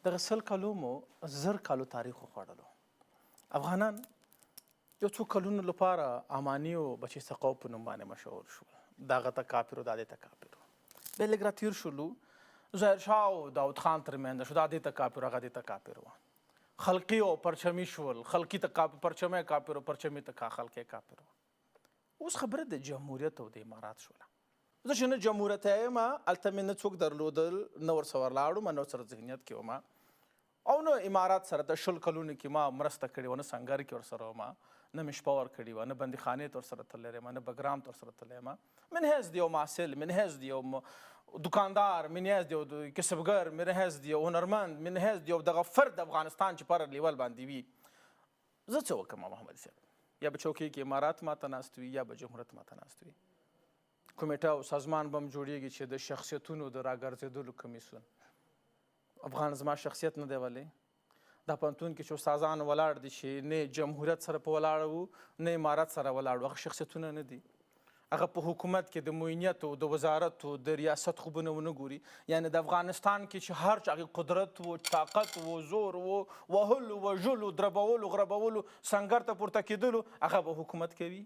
دغه 100 کالو مو 1000 کالو تاریخ وخوړلو. افغانان یو څو کلونو لپاره اماني او بچي سقاو په نوم باندې مشهور شول. دغه ته کافر او دا دې ته کافر. بیا لږ را تېر شولو، ظاهر شاه او داود خان ترمنځ شو، دا دې ته کافر، هغه دې ته کافر و. خلقي او پرچمي شول، خلقي ته کافر، پرچمی کافر او پرچمي ته خلقي کافر و. اوس خبره د جمهوریت او د امارات شوله. زه چې نه جمهوریت یم، هلته مې نه څوک درلودل، نه ورسره ولاړم، نه ورسره ذهنیت کې وم، او نه امارات سره د 20 کلونو کې ما مرسته کړې وه، نه سنګر کې ورسره وم، نه مې شپه ورکړې وه، نه بندیخانې ته ورسره تللی یم، نه بګرام ته ورسره تللی یم. من حیث د یو محصل، من حیث د یو دکاندار، من حیث د یو کسبګر، من حیث د یو هنرمند، من حیث د یو دغه فرد افغانستان چې پر لیول باندې وي، زه څه وکړم محمد صاحب؟ یا به چوکۍ کې امارات ماته ناست وي، یا به جمهوریت ماته ناست وي. کمیټه او سازمان به هم جوړېږي چې د شخصیتونو د راګرځېدلو کمیسیون. افغان زما شخصیت نه دی، ولې دا پوهنتون کې چې استادان ولاړ دي چې نه جمهوریت سره په ولاړ وو، نه امارت سره ولاړ وو، هغه شخصیتونه نه دي. هغه په حکومت کې د معینیت او د وزارت او د ریاست خوبونه ونه ګوري. یعنې د افغانستان کې چې هر چا قدرت و، طاقت و، زور و، وهلو، وژلو، دربولو، غربولو، سنګر ته پورته کېدلو، هغه به حکومت کوي.